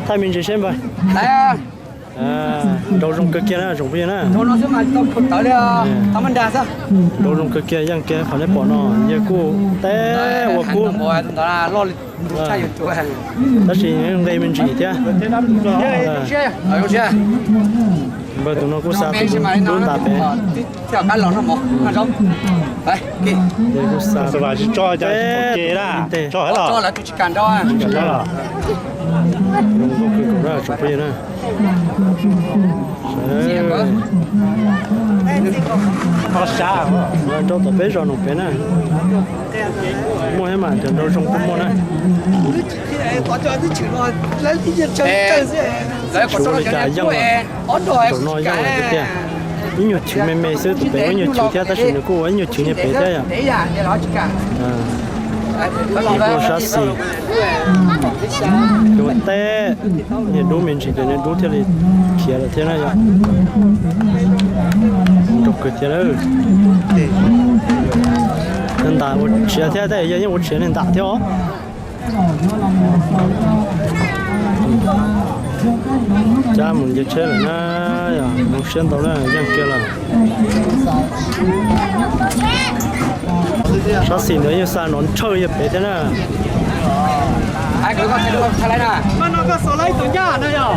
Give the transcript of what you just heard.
Thaij me ntsis seb npawg. Nraus zoo kawg kiag na tsoom phooj ywg na. Nraus zoo kawg kiag, yeej kiag qhov nej pom no, yawg kuj teb ua kub, tab sis nqe me ntsis thiab. Npawg tus no kuj xa dub ntas pem. Kuj xa teb tsis teb. Tsoom phooj ywg na, nraus tom peb zos no pem na, muaj thiab mas cov nraus zoo kuj muaj na. Suav li cas yeej, zaum no yeej tiag tiag. Ib nyuag chwv me me xwb, tus pem ib nyuag chwv thiab, tab sis nws kuj ua ib nyuag chwv niag pem thiab yom. Ua sab xis, cua teb, niag dub me ntsis ces niag dub thiaj li khiav lawm thiab na yom. Nraus kawg thiab lawm. Ntas ua tshiav thiab, tej yog yeej ua tshiav niag ntam thiab os. Cab mus nce tsheb lawm na, yog zoo siab ntau na, yeej kiag lawm. Sab xis ntawd yeej xa nrov ntshaw yawg pem thiab na. Tus ncaj no yog